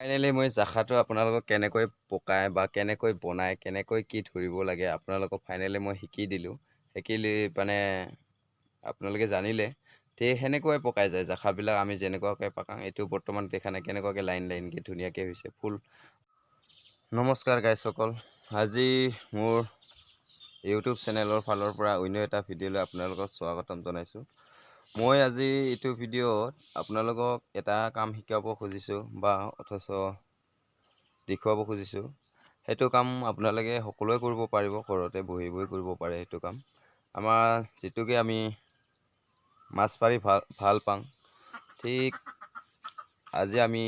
Finally মই জাখাটো আপোনালোকক কেনেকৈ পকায় বা কেনেকৈ বনায়, কেনেকৈ কি ধৰিব লাগে, আপোনালোকক ফাইনেলি মই শিকি দিলোঁ। শিকিলি মানে আপোনালোকে জানিলে। ঠিক সেনেকুৱাই পকাই যায় জাখাবিলাক, আমি যেনেকুৱাকৈ পকাওঁ। এইটো বৰ্তমান দেখা নাই কেনেকুৱাকৈ লাইন লাইনকৈ ধুনীয়াকৈ হৈছে ফুল। নমস্কাৰ গাইজসকল, আজি মোৰ ইউটিউব চেনেলৰ ফালৰ পৰা অন্য এটা ভিডিঅ'লৈ আপোনালোকক স্বাগতম জনাইছোঁ। মই আজি এইটো ভিডিঅ'ত আপোনালোকক এটা কাম শিকাব খুজিছোঁ বা অথচ দেখুৱাব খুজিছোঁ। সেইটো কাম আপোনালোকে সকলোৱে কৰিব পাৰিব, ঘৰতে বহি বহি কৰিব পাৰে সেইটো কাম। আমাৰ যিটোকে আমি মাছ মাৰি ভাল ভাল পাওঁ, ঠিক আজি আমি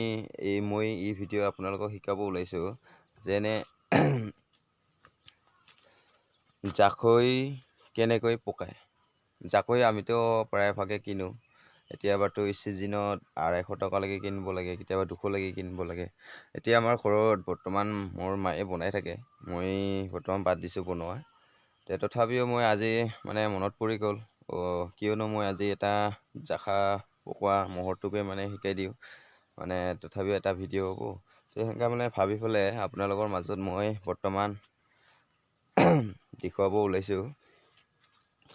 এই মই এই ভিডিঅ' আপোনালোকক শিকাব ওলাইছোঁ, যেনে জাকৈ কেনেকৈ পকায়। জাকৈ আমিতো প্ৰায়ভাগে কিনো। এতিয়াবাতো ছিজনত 250 টকালৈকে কিনিব লাগে, কেতিয়াবা 200লৈকে কিনিব লাগে। এতিয়া আমাৰ ঘৰত বৰ্তমান মোৰ মায়ে বনাই থাকে, মই বৰ্তমান বাদ দিছোঁ বনোৱা। তে তথাপিও মই আজি মানে মনত পৰি গ'ল, কিয়নো মই আজি এটা জাখা পকোৱা মহৰটোকে মানে শিকাই দিওঁ, মানে তথাপিও এটা ভিডিঅ' হ'ব। সেনেকৈ মানে ভাবি পেলাই আপোনালোকৰ মাজত মই বৰ্তমান দেখুৱাব ওলাইছোঁ।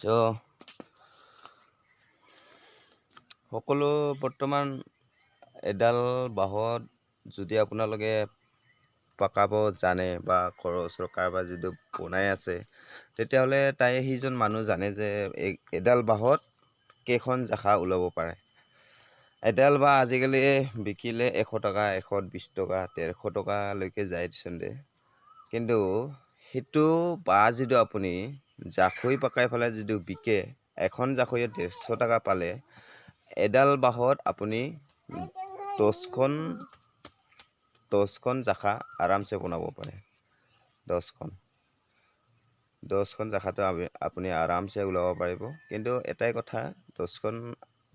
চ' সকলো বৰ্তমান এডাল বাঁহত যদি আপোনালোকে পকাব জানে বা ঘৰৰ ওচৰত কাৰোবাৰ যিটো বনাই আছে, তেতিয়াহ'লে তাই সিজন মানুহ জানে যে এডাল বাঁহত কেইখন জাখা ওলাব পাৰে। এডাল বাঁহ আজিকালি বিকিলে 100 টকা, 120 টকা, 150 টকালৈকে যায় দিচোন দে। কিন্তু সেইটো বাঁহ যিটো আপুনি জাকৈ পকাই পেলাই যিটো বিকে, এখন জাকৈত 150 টকা পালে এডাল বাঁহত আপুনি 10খন জাখা আৰামছে বনাব পাৰে। 10খন জাখাটো আপুনি আৰামছে ওলাব পাৰিব। কিন্তু এটাই কথা, 10খন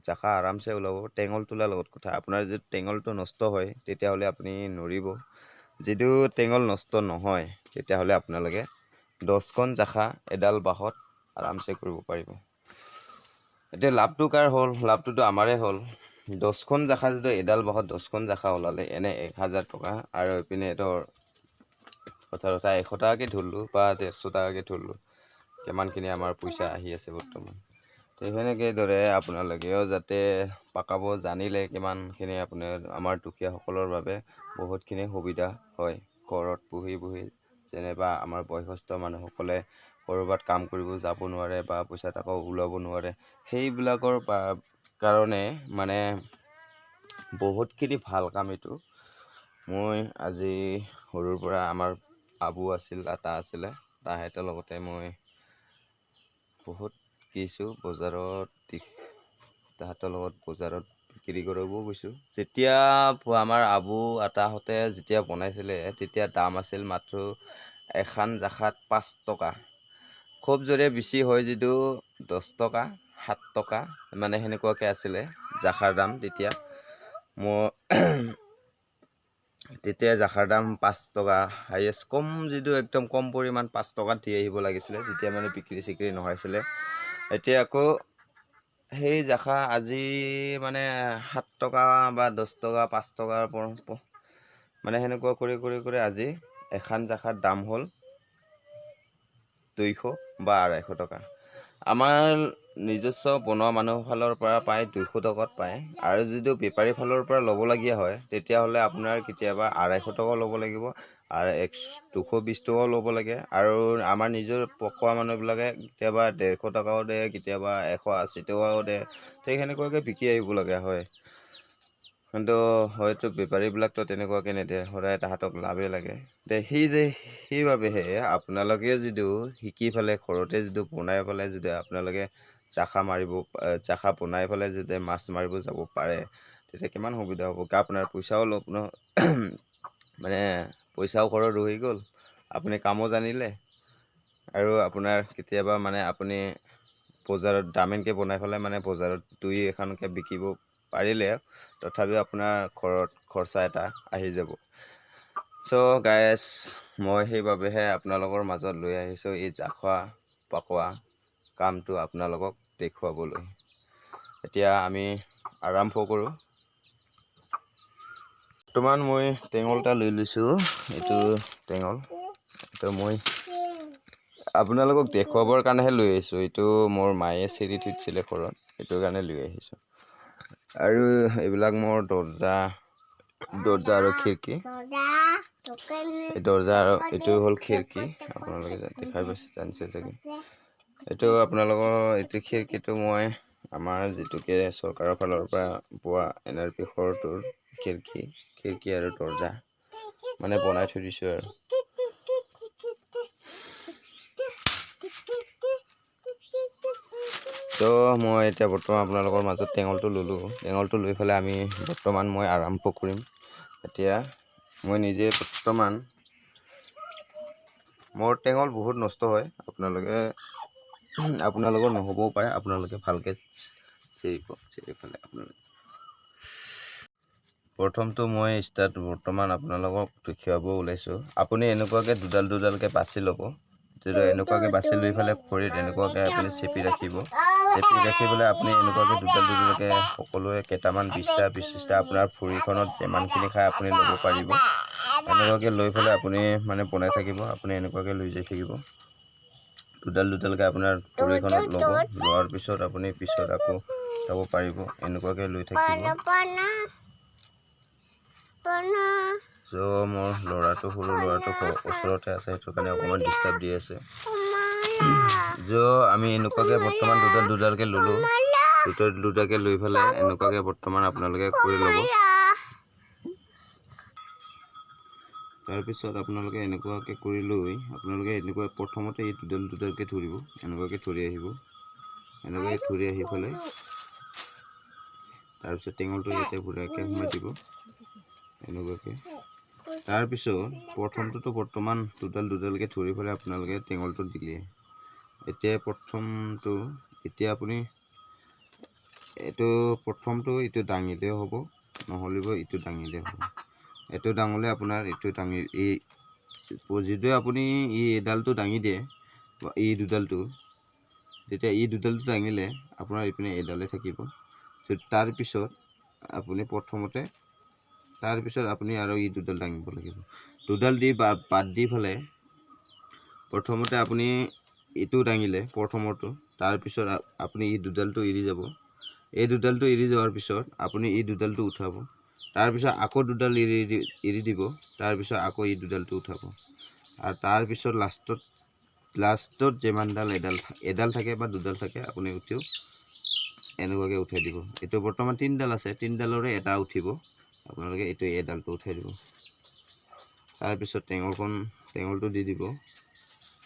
জাখা আৰামছে ওলাব, টেঙল তোলাৰ লগত কথা। আপোনাৰ যদি টেঙলটো নষ্ট হয়, তেতিয়াহ'লে আপুনি নৰিব। যিটো টেঙল নষ্ট নহয়, তেতিয়াহ'লে আপোনালোকে 10খন জাখা এডাল বাঁহত আৰামছে কৰিব পাৰিব। এতিয়া লাভটো কাৰ হ'ল? লাভটোতো আমাৰে হ'ল। 10খন জাখা যদি এডাল বাঁহত 10খন জাখা ওলালে এনে 1000 টকা, আৰু এইপিনে ধৰ কথা কথা 100 টকাকৈ ধৰিলোঁ বা 150 টকাকৈ ধৰিলোঁ, কিমানখিনি আমাৰ পইচা আহি আছে বৰ্তমান। তো সেনেকৈ দৰে আপোনালোকেও যাতে পকাব জানিলে কিমানখিনি আপোনাৰ আমাৰ দুখীয়াসকলৰ বাবে বহুতখিনি সুবিধা হয়। ঘৰত বহি বহি যেনিবা আমাৰ বয়সস্থ মানুহসকলে ক'ৰবাত কাম কৰিব যাব নোৱাৰে বা পইচা টকাও ওলাব নোৱাৰে, সেইবিলাকৰ কাৰণে মানে বহুতখিনি ভাল কাম এইটো। মই আজি সৰুৰ পৰা আমাৰ আবু আছিল, আতা আছিলে, তাহাঁতৰ লগতে মই বহুত শিকিছোঁ। বজাৰত তাহাঁতৰ লগত বজাৰত বিক্ৰী কৰিবও গৈছোঁ। যেতিয়া আমাৰ আবু আতাহঁতে যেতিয়া বনাইছিলে, তেতিয়া দাম আছিল মাত্ৰ এখন জাখাত 5 টকা, খুব জোৰে বেছি হয় যদিও 10 টকা, 7 টকা, মানে সেনেকুৱাকৈ আছিলে জাখাৰ দাম তেতিয়া। মই তেতিয়া জাখাৰ দাম 5 টকা হায়েষ্ট, কম যিটো একদম কম পৰিমাণ 5 টকাত দি আহিব লাগিছিলে, যেতিয়া মানে বিক্ৰী চিক্ৰী নহৈছিলে। এতিয়া আকৌ সেই জাখা আজি মানে 7 টকা বা 10 টকা, 5 টকাৰ মানে সেনেকুৱা কৰি কৰি কৰি আজি এখন জাখাৰ দাম হ'ল 200 বা 250 টকা। আমাৰ নিজস্ব বনোৱা মানুহৰ ফালৰ পৰা পায় 200 টকাত পায়, আৰু যিটো বেপাৰীৰ ফালৰ পৰা ল'বলগীয়া হয়, তেতিয়াহ'লে আপোনাৰ কেতিয়াবা 250 টকাও ল'ব লাগিব আৰু 220 টকাও ল'ব লাগে। আৰু আমাৰ নিজৰ পকোৱা মানুহবিলাকে কেতিয়াবা 150 টকাও দিয়ে, কেতিয়াবা 180 টকাও দিয়ে, ঠিক সেনেকুৱাকৈ বিকি আহিবলগীয়া হয়। কিন্তু হয়তো বেপাৰীবিলাকতো তেনেকুৱাকৈ নিদিয়ে, সদায় তাহাঁতক লাভেই লাগে। তে সেই যে সেইবাবেহে আপোনালোকে যদিও শিকি পেলাই ঘৰতে যিটো বনাই পেলাই যদি আপোনালোকে জাখা মাৰিব, জাখা বনাই পেলাই যদি মাছ মাৰিব যাব পাৰে, তেতিয়া কিমান সুবিধা হ'ব। আপোনাৰ পইচাও অলপ ন, মানে পইচাও ঘৰত ৰহি গ'ল, আপুনি কামো জানিলে, আৰু আপোনাৰ কেতিয়াবা মানে আপুনি বজাৰত দামেনকৈ বনাই পেলাই মানে বজাৰত দুই এখনকৈ বিকিব পাৰিলে তথাপিও আপোনাৰ ঘৰত খৰচা এটা আহি যাব। চ' গাইজ, মই সেইবাবেহে আপোনালোকৰ মাজত লৈ আহিছোঁ এই জাখা পকোৱা কামটো আপোনালোকক দেখুৱাবলৈ। এতিয়া আমি আৰম্ভ কৰোঁ। বৰ্তমান মই টেঙল এটা লৈ লৈছোঁ। এইটো টেঙল, এইটো মই আপোনালোকক দেখুৱাবৰ কাৰণেহে লৈ আহিছোঁ। এইটো মোৰ মায়ে চিৰি থৈ দিছিলে ঘৰত, সেইটো কাৰণে লৈ আহিছোঁ। আৰু এইবিলাক মোৰ দৰ্জা, দৰ্জা আৰু খিৰিকী। এই দৰ্জা আৰু এইটো হ'ল খিৰিকী, আপোনালোকে দেখাই পাইছে, জানিছে চাগে। এইটো আপোনালোকৰ এইটো খিৰিকীটো মই আমাৰ যিটোকে চৰকাৰৰ ফালৰ পৰা পোৱা এনআৰপি ঘৰটোৰ খিৰিকী আৰু দৰ্জা মানে বনাই থৈ দিছোঁ। আৰু তো মই এতিয়া বৰ্তমান আপোনালোকৰ মাজত টেঙলটো ল'লোঁ। টেঙলটো লৈ পেলাই আমি বৰ্তমান মই আৰম্ভ কৰিম। এতিয়া মই নিজে বৰ্তমান মোৰ টেঙল বহুত নষ্ট হয়, আপোনালোকে আপোনালোকৰ নহ'বও পাৰে। আপোনালোকে ভালকৈ চেৰিব, চেৰি পেলাই আপোনালোকে প্ৰথমটো মই ষ্টাৰ্ট বৰ্তমান আপোনালোকক দেখুৱাব ওলাইছোঁ। আপুনি এনেকুৱাকৈ দুডাল দুডালকৈ বাছি ল'ব। যিটো এনেকুৱাকৈ বাছি লৈ পেলাই ভৰিত এনেকুৱাকৈ আপুনি চেপি ৰাখিব। চেপি ৰাখি পেলাই আপুনি এনেকুৱাকৈ দুডাল দুডালকৈ সকলোৱে কেইটামান 20টা 25টা আপোনাৰ ভৰিখনত যিমানখিনি খায় আপুনি ল'ব পাৰিব। এনেকুৱাকৈ লৈ পেলাই আপুনি মানে বনাই থাকিব। আপুনি এনেকুৱাকৈ লৈ যাই থাকিব, দুডাল দুডালকৈ আপোনাৰ ভৰিখনত ল'ব। লোৱাৰ পিছত আপুনি পিছত আকৌ যাব পাৰিব। এনেকুৱাকৈ লৈ থাকিব। চ' মোৰ ল'ৰাটো, সৰু ল'ৰাটো ওচৰতে আছে, সেইটো কাৰণে অকণমান ডিষ্টাৰ্ব দি আছে। য' আমি এনেকুৱাকৈ বৰ্তমান দুডাল দুডালকৈ ল'লোঁ। দুটা দুটাকৈ লৈ পেলাই এনেকুৱাকৈ বৰ্তমান আপোনালোকে কৰি ল'ব। তাৰপিছত আপোনালোকে এনেকুৱাকৈ কৰি লৈ আপোনালোকে এনেকুৱা প্ৰথমতে এই দুডাল দুডালকৈ ধৰিব, এনেকুৱাকৈ ধৰি আহিব, এনেকুৱাকৈ ধৰি আহি পেলাই তাৰপিছত টেঙলটো ইয়াতে বঢ়িয়াকৈ সোমাই দিব এনেকুৱাকৈ। তাৰপিছত প্ৰথমটোতো বৰ্তমান দুডাল দুডালকৈ ধৰি পেলাই আপোনালোকে টেঙলটো দিলে। এতিয়া প্ৰথমটো, এতিয়া আপুনি এইটো প্ৰথমটো এইটো দাঙিলেও হ'ব, নহ'লেও ইটো দাঙিলেও হ'ব। এইটো দাঙিলে আপোনাৰ এইটো দাঙি এই যিটো আপুনি এই এডালটো দাঙি দিয়ে বা এই দুডালটো, তেতিয়া এই দুডালটো দাঙিলে আপোনাৰ এইপিনে এডালে থাকিব। তাৰপিছত আপুনি প্ৰথমতে তাৰপিছত আপুনি আৰু এই দুডাল দাঙিব লাগিব। দুডাল দি বাদ দি পেলাই প্ৰথমতে আপুনি এইটো দাঙিলে প্ৰথমৰটো, তাৰপিছত আপুনি এই দুডালটো এৰি যাব। এই দুডালটো এৰি যোৱাৰ পিছত আপুনি এই দুডালটো উঠাব। তাৰপিছত আকৌ দুডাল এৰি এৰি দিব। তাৰপিছত আকৌ এই দুডালটো উঠাব। আৰু তাৰপিছত লাষ্টত লাষ্টত যিমানডাল এডাল এডাল থাকে বা দুডাল থাকে, আপুনি উঠিও এনেকুৱাকৈ উঠাই দিব। এইটো বৰ্তমান তিনিডাল আছে, তিনিডালৰে এটা উঠিব। আপোনালোকে এইটো এডালটো উঠাই দিব। তাৰপিছত টেঙলখন, টেঙলটো দি দিব।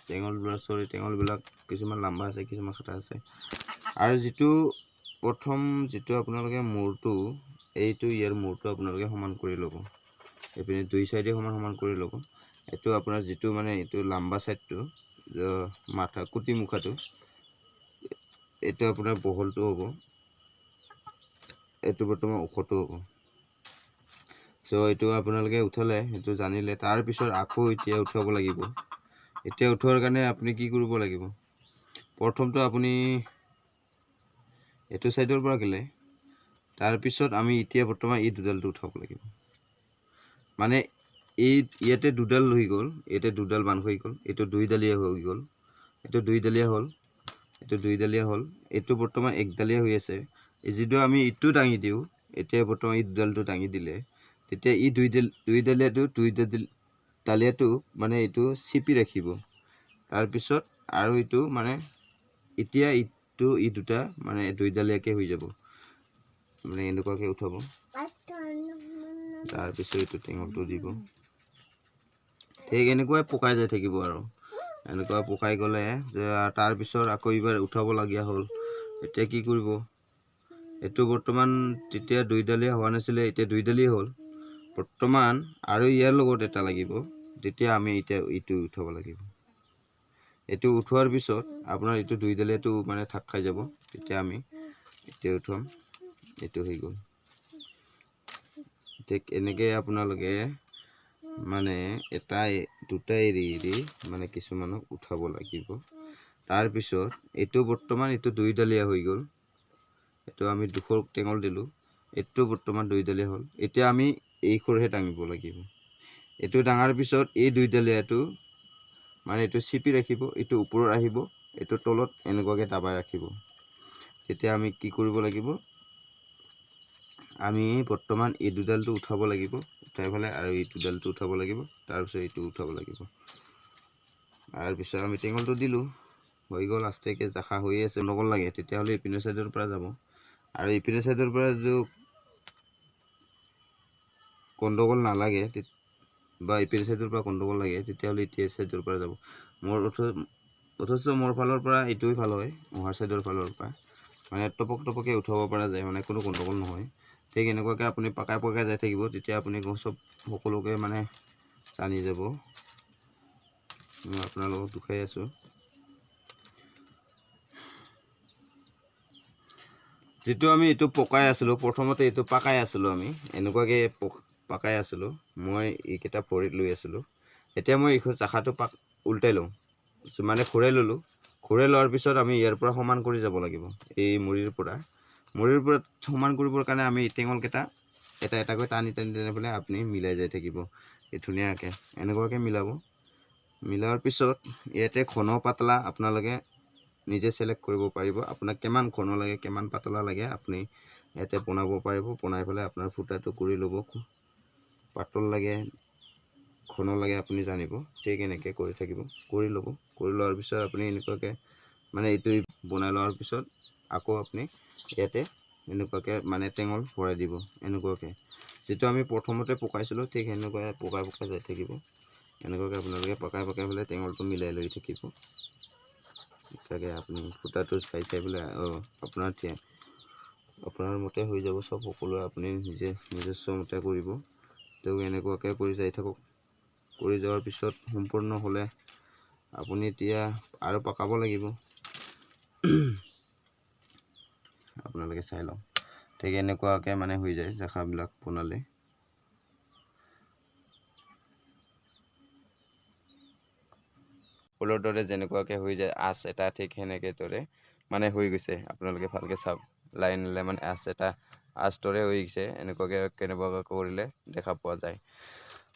টেঙলবিলাক, চৰি, টেঙলবিলাক কিছুমান লাম্বা আছে, কিছুমান খাটা আছে। আৰু যিটো প্ৰথম যিটো আপোনালোকে মূৰটো, এইটো ইয়াৰ মূৰটো আপোনালোকে সমান কৰি ল'ব। এইপিনে দুই চাইডে সমান সমান কৰি ল'ব। এইটো আপোনাৰ যিটো মানে এইটো লাম্বা চাইডটো, মাথা কুটি মুখাটো, এইটো আপোনাৰ বহলটো হ'ব, এইটো বৰ্তমান ওখটো হ'ব। চ' এইটো আপোনালোকে উঠালে, সেইটো জানিলে। তাৰপিছত আকৌ এতিয়া উঠাব লাগিব। এতিয়া উঠোৱাৰ কাৰণে আপুনি কি কৰিব লাগিব? প্ৰথমটো আপুনি এইটো ছাইডৰ পৰা গ'লে, তাৰপিছত আমি এতিয়া বৰ্তমান এই দুডালটো উঠাব লাগিব। মানে এই ইয়াতে দুডাল হৈ গ'ল, ইয়াতে দুডাল বান্ধ হৈ গ'ল, এইটো দুইডালীয়া হৈ গ'ল, এইটো দুইডালীয়া হ'ল, এইটো দুইডালীয়া হ'ল, এইটো বৰ্তমান একডালীয়া হৈ আছে। যিটো আমি ইটো দাঙি দিওঁ, এতিয়া বৰ্তমান এই দুডালটো দাঙি দিলে তেতিয়া ই দুইডাল দুইডালীয়াটো দুইডালীয়াটো মানে এইটো চেপি ৰাখিব। তাৰপিছত আৰু এইটো মানে এতিয়া ইটো ই দুটা মানে দুইডালীয়াকৈ হৈ যাব, মানে এনেকুৱাকৈ উঠাব। তাৰপিছত এইটো টেঙলটো দিব। ঠিক এনেকুৱাই পকাই যাই থাকিব। আৰু এনেকুৱা পকাই গ'লে যে তাৰপিছত আকৌ এইবাৰ উঠাবলগীয়া হ'ল। এতিয়া কি কৰিব? এইটো বৰ্তমান তেতিয়া দুইডালীয়া হোৱা নাছিলে, এতিয়া দুইডালীয়া হ'ল বৰ্তমান। আৰু ইয়াৰ লগত এটা লাগিব, তেতিয়া আমি এতিয়া এইটো উঠাব লাগিব। এইটো উঠোৱাৰ পিছত আপোনাৰ এইটো দুইডালীয়াটো মানে থাক খাই যাব, তেতিয়া আমি এতিয়া উঠাম। এইটো হৈ গ'ল। ঠিক এনেকৈ আপোনালোকে মানে এটা দুটা এৰি এৰি মানে কিছুমানক উঠাব লাগিব। তাৰপিছত এইটো বৰ্তমান এইটো দুইডালীয়া হৈ গ'ল। এইটো আমি দুখৰ টেঙল দিলোঁ, এইটো বৰ্তমান দুইডালীয়া হ'ল। এতিয়া আমি এইখৰহে দাঙিব লাগিব। এইটো দাঙাৰ পিছত এই দুইডালীয়াটো মানে এইটো চিপি ৰাখিব, এইটো ওপৰত আহিব, এইটো তলত এনেকুৱাকৈ দাবাই ৰাখিব। তেতিয়া আমি কি কৰিব লাগিব, আমি বৰ্তমান এই দুডালটো উঠাব লাগিব, উঠাই পেলাই আৰু এই দুডালটো উঠাব লাগিব, তাৰপিছত এইটো উঠাব লাগিব। তাৰপিছত আমি টেঙলটো দিলোঁ, হৈ গ'ল। আস্তেকৈ জাখা হৈয়ে আছে, নগ'ল লাগে তেতিয়াহ'লে ইপিনে চাইডৰ পৰা যাব। আৰু ইপিনে চাইডৰ পৰা যদি গণ্ডগোল নালাগে বা ইপিনে চাইডৰ পৰা গণ্ডগোল লাগে তেতিয়াহ'লে এতিয়া চাইডৰ পৰা যাব। মোৰ অথচ মোৰ ফালৰ পৰা এইটোৱে ভাল হয়, অহাৰ চাইডৰ ফালৰ পৰা মানে টপক টপকে উঠাব পৰা যায়, মানে কোনো গণ্ডগোল নহয়। ঠিক এনেকুৱাকৈ আপুনি পকাই পকাই যাই থাকিব, তেতিয়া আপুনি চব সকলোকে মানে জানি যাব। মই আপোনালোকক দুখাই আছোঁ। যিটো আমি এইটো পকাই আছিলোঁ, প্ৰথমতে এইটো পকাই আছিলোঁ, আমি এনেকুৱাকৈ পকাই আছিলোঁ। মই এইকেইটা ভৰিত লৈ আছিলোঁ। এতিয়া মই এইখন জাখাটো উল্টাই লওঁ, মানে ঘূৰাই ল'লোঁ। ঘূৰাই লোৱাৰ পিছত আমি ইয়াৰ পৰা সমান কৰি যাব লাগিব। এই মুৰিৰ পৰা সমান কৰিবৰ কাৰণে আমি টেঙলকেইটা এটা এটাকৈ টানি টানি টানি পেলাই আপুনি মিলাই যাই থাকিব। এই ধুনীয়াকৈ এনেকুৱাকৈ মিলাব। মিলোৱাৰ পিছত ইয়াতে ঘন পাতলা আপোনালোকে নিজে চিলেক্ট কৰিব পাৰিব। আপোনাক কিমান ঘন লাগে, কিমান পাতলা লাগে আপুনি ইয়াতে বনাব পাৰিব। বনাই পেলাই আপোনাৰ ফুটাটো কৰি ল'ব। পাতল লাগে, ঘন লাগে আপুনি জানিব। ঠিক এনেকৈ কৰি থাকিব, কৰি ল'ব। কৰি লোৱাৰ পিছত আপুনি এনেকুৱাকৈ মানে এইটো বনাই লোৱাৰ পিছত আকৌ আপুনি ইয়াতে এনেকুৱাকৈ মানে টেঙল ভৰাই দিব এনেকুৱাকৈ। যিটো আমি প্ৰথমতে পকাইছিলোঁ ঠিক সেনেকুৱাই পকাই পকাই যাই থাকিব। এনেকুৱাকৈ আপোনালোকে পকাই পকাই পেলাই টেঙলটো মিলাই লৈ থাকিব। তাকে আপুনি ফুটাটো চাই চাই পেলাই আপোনাৰ মতে হৈ যাব চব। সকলোৱে আপুনি নিজে নিজস্ব মতে কৰিব। তেওঁ এনেকুৱাকৈ কৰি যাই থাকক। কৰি যোৱাৰ পিছত সম্পূৰ্ণ হ'লে আপুনি এতিয়া আৰু পকাব লাগিব। আপোনালোকে চাই লওক। ঠিক এনেকুৱাকৈ মানে হৈ যায় জাখাবিলাক বনালে। ফুলৰ দৰে যেনেকুৱাকৈ হৈ যায় আঁচ এটা, ঠিক সেনেকৈ দৰে মানে হৈ গৈছে। আপোনালোকে ভালকৈ চাওক, লাইন মানে আঁচ এটা আঁচ দৰে হৈ গৈছে। এনেকুৱাকৈ কেনেকুৱাকৈ কৰিলে দেখা পোৱা যায়।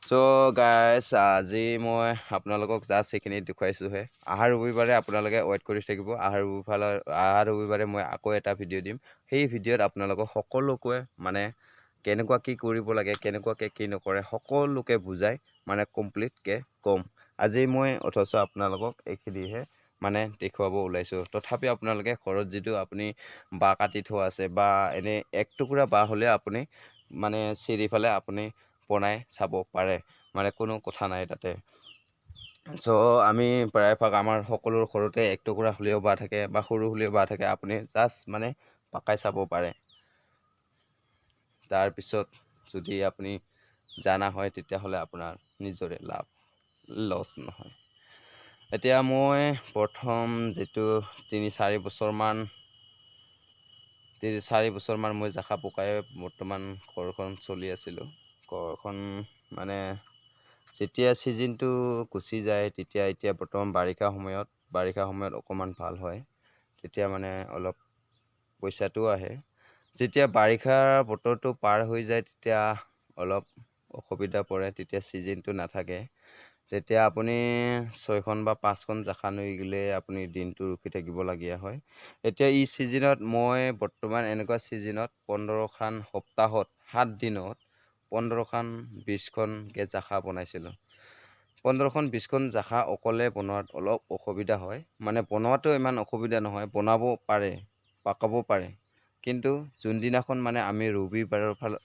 চ' গাইজ, আজি মই আপোনালোকক জাষ্ট সেইখিনি দেখুৱাইছোঁহে। অহা ৰবিবাৰে আপোনালোকে ৱেইট কৰি থাকিব। অহা ৰবিবাৰে মই আকৌ এটা ভিডিঅ' দিম। সেই ভিডিঅ'ত আপোনালোকক সকলোকে মানে কেনেকুৱা কি কৰিব লাগে, কেনেকুৱাকৈ কি নকৰে সকলোকে বুজাই মানে কমপ্লিটকৈ ক'ম। আজি মই অথচ আপোনালোকক এইখিনিহে মানে দেখুৱাব ওলাইছোঁ। তথাপি আপোনালোকে ঘৰত যিটো আপুনি বাঁহ কাটি থোৱা আছে বা এনেই এক টুকুৰা বাঁহ হ'লেও আপুনি মানে চিৰি ফালে আপুনি বনাই চাব পাৰে, মানে কোনো কথা নাই তাতে। চ' আমি প্ৰায়ভাগ আমাৰ সকলোৰ ঘৰতে এক টুকুৰা হ'লেও বাঁহ থাকে বা সৰু হ'লেও বাঁহ থাকে। আপুনি জাষ্ট মানে পকাই চাব পাৰে। তাৰপিছত যদি আপুনি জানা হয় তেতিয়াহ'লে আপোনাৰ নিজৰে লাভ, লছ নহয়। এতিয়া মই প্ৰথম যিটো তিনি চাৰি বছৰমান মই জাখা পকাই বৰ্তমান ঘৰখন চলি আছিলোঁ। ঘৰখন মানে যেতিয়া ছিজনটো গুচি যায় তেতিয়া, এতিয়া বৰ্তমান বাৰিষা সময়ত অকণমান ভাল হয়, তেতিয়া মানে অলপ পইচাটোও আহে। যেতিয়া বাৰিষা বতৰটো পাৰ হৈ যায় তেতিয়া অলপ অসুবিধা পৰে, তেতিয়া ছিজনটো নাথাকে। তেতিয়া আপুনি 6খন বা 5খন জাখা লৈ গ'লে আপুনি দিনটো ৰখি থাকিবলগীয়া হয়। এতিয়া এই ছিজনত মই বৰ্তমান এনেকুৱা ছিজনত 15খান সপ্তাহত 7 দিনত 15খান 20খনকৈ জাখা বনাইছিলোঁ। 15খন 20খন জাখা অকলে বনোৱাত অলপ অসুবিধা হয়। মানে বনোৱাটো ইমান অসুবিধা নহয়, বনাব পাৰে, পাকাব পাৰে, কিন্তু যোনদিনাখন মানে আমি ৰবিবাৰৰ ফালে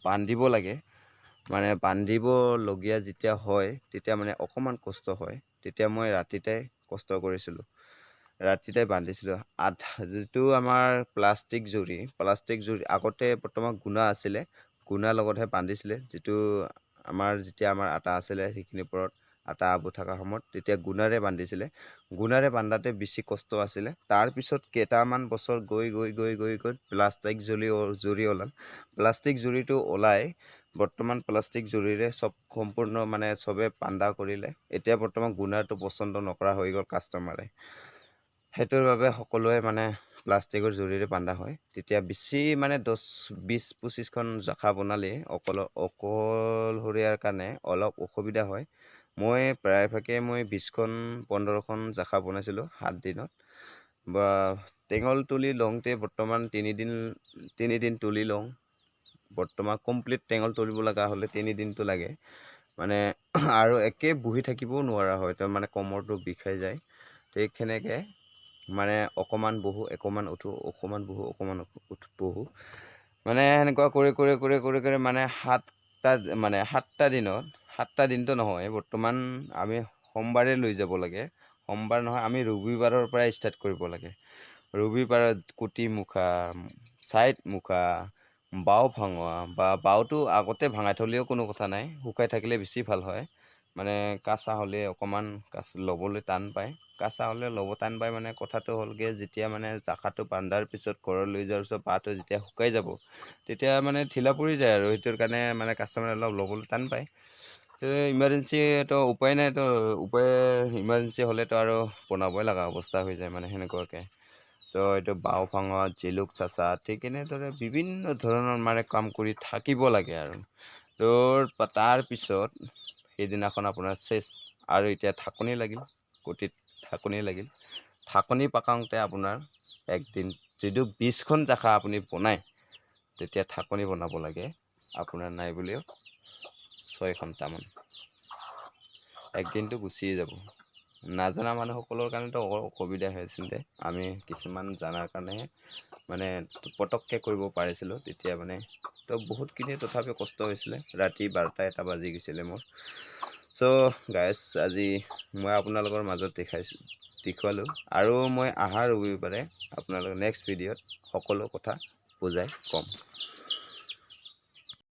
বান্ধিব লাগে, মানে বান্ধিবলগীয়া যেতিয়া হয় তেতিয়া মানে অকণমান কষ্ট হয়। তেতিয়া মই ৰাতিতে কষ্ট কৰিছিলোঁ, ৰাতিতে বান্ধিছিলোঁ। আধা যিটো আমাৰ প্লাষ্টিক জুৰি আগতে বৰ্তমান গুণা আছিলে, গুণাৰ লগতহে বান্ধিছিলে। যিটো আমাৰ যেতিয়া আমাৰ আটা আছিলে সেইখিনিৰ ওপৰত আটা আবু থকা সময়ত তেতিয়া গুণাৰে বান্ধিছিলে। গুণাৰে বান্ধাতে বেছি কষ্ট আছিলে। তাৰপিছত কেইটামান বছৰ গৈ গৈ গৈ গৈ গৈ প্লাষ্টিক জুৰি ওলাল। প্লাষ্টিক জুৰিটো ওলাই বৰ্তমান প্লাষ্টিক জুৰিৰে চব সম্পূৰ্ণ মানে চবে বান্ধা কৰিলে। এতিয়া বৰ্তমান গুণাটো পচন্দ নকৰা হৈ গ'ল কাষ্টমাৰে। সেইটোৰ বাবে সকলোৱে মানে প্লাষ্টিকৰ জৰিৰে বান্ধা হয়। তেতিয়া বেছি মানে 10, 20, 25খন জাখা বনালে অকলশৰীয়াৰ কাৰণে অলপ অসুবিধা হয়। মই প্ৰায়ভাগে মই 20খন, 15খন জাখা বনাইছিলোঁ 7 দিনত। বা টেঙল তুলি লওঁতে বৰ্তমান তিনিদিন তুলি লওঁ। বৰ্তমান কমপ্লিট টেঙল তুলিব লগা হ'লে তিনিদিনটো লাগে মানে, আৰু একে বহি থাকিবও নোৱাৰা হয়, তো মানে কমৰটো বিষাই যায়। ঠিক সেনেকৈ মানে অকণমান বহোঁ, অকণমান উঠোঁ, অকণমান বহোঁ, অকণমান বহোঁ, মানে সেনেকুৱা কৰি কৰি কৰি কৰি কৰি মানে সাতটা, মানে সাতটা দিনত, সাতটা দিনটো নহয়, বৰ্তমান আমি সোমবাৰে লৈ যাব লাগে। সোমবাৰ নহয়, আমি ৰবিবাৰৰ পৰাই ষ্টাৰ্ট কৰিব লাগে। ৰবিবাৰত কুটি মুখা, ছাইড মুখা, বাও ভাঙোৱা, বা বাওটো আগতে ভাঙাই থ'লেও কোনো কথা নাই, শুকাই থাকিলে বেছি ভাল হয়। মানে কাঁচা হ'লে অকণমান কাচ ল'বলৈ টান পায়, কাঁচা হ'লে ল'ব টান পায়। মানে কথাটো হ'লগৈ, যেতিয়া মানে জাখাটো বান্ধাৰ পিছত ঘৰত লৈ যোৱাৰ পিছত বাঁহটো যেতিয়া শুকাই যাব, তেতিয়া মানে ঢিলা পৰি যায় আৰু সেইটোৰ কাৰণে মানে কাষ্টমাৰে অলপ ল'বলৈ টান পায়। তো ইমাৰ্জেঞ্চি তো উপায় নাই, তো উপায় ইমাৰ্জেঞ্চি হ'লেতো আৰু বনাবই লগা অৱস্থা হৈ যায় মানে সেনেকুৱাকৈ। তো এইটো বাওঁ ভাঙোৱা, জেলুক চাচা, ঠিক এনেদৰে বিভিন্ন ধৰণৰ মানে কাম কৰি থাকিব লাগে আৰু। তো তাৰপিছত সেইদিনাখন আপোনাৰ চেচ আৰু এতিয়া ঢাকনি লাগিল, কুটিত ঢাকনি লাগিল। ঢাকনি পাকাওঁতে আপোনাৰ একদিন, যদিও 20খন জাখা আপুনি বনায়, তেতিয়া ঢাকনি বনাব লাগে আপোনাৰ নাই বুলিও 6 ঘণ্টামান, একদিনটো গুচিয়ে যাব। নাজানা মানুহসকলৰ কাৰণেতো অসুবিধা হৈছিলে, আমি কিছুমান জনাৰ কাৰণেহে মানে পটককৈ কৰিব পাৰিছিলোঁ তেতিয়া মানে। তো বহুতখিনি তথাপিও কষ্ট হৈছিলে, ৰাতি 12টা 1টা বাজি গৈছিলে মোৰ। চ' গাইজ, আজি মই আপোনালোকৰ মাজত দেখুৱালোঁ, আৰু মই অহা ৰবিবাৰে আপোনালোকৰ নেক্সট ভিডিঅ'ত সকলো কথা বুজাই ক'ম।